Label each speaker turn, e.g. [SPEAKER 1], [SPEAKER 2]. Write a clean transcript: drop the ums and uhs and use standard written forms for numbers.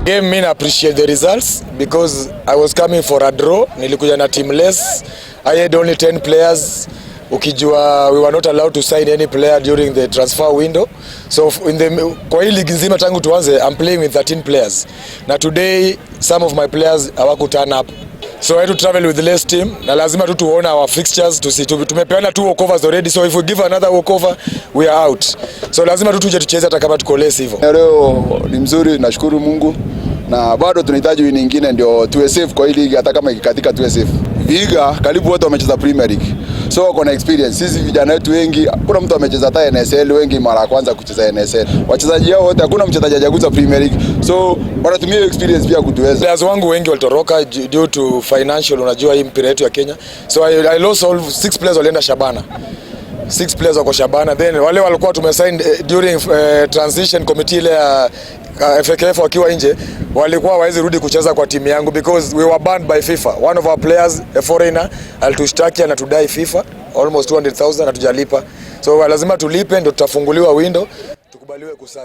[SPEAKER 1] Game, mi na appreciate the results because I was coming for a draw. Nilikuja na team less. I had only 10 players. Ukijua we were not allowed to sign any player during the transfer window. So in the kwa hii ligi nzima tangu tuanze, I'm playing with 13 players. Na today some of my players hawaku turn up. So I had to travel with less team na lazima tu tuone our fixtures tumepeana two walkovers already, so if we give another walkover, we are out. So lazima tu tuje tucheze hata kama tuko less hivyo.
[SPEAKER 2] Leo ni mzuri, nashukuru Mungu na bado tunahitaji win nyingine ndio tuwe safe kwa hii ligi, hata kama ikikatika tuwe safe. Vihiga karibu wote wamecheza Premier League, so wako na experience. Sisi vijana wetu wengi, hakuna mtu amecheza hata NSL, wengi mara ya kwanza kucheza NSL. Wachezaji hao wote, hakuna mchezaji hajagusa Premier League, so wanatumia hiyo experience pia kutuweza.
[SPEAKER 1] Players wangu wengi walitoroka due to financial, unajua hii mpira yetu ya Kenya. So I lost all six players, walienda Shabana. Six players wako Shabana. Then wale walikuwa tumesign during transition committee ile ya FKF wakiwa nje, walikuwa hawawezi rudi kucheza kwa timu yangu because we were banned by FIFA. One of our players, a foreigner, alitushtaki na tudai FIFA almost 200,000, hatujalipa. So lazima tulipe ndio tutafunguliwa window tukubaliwe kusign.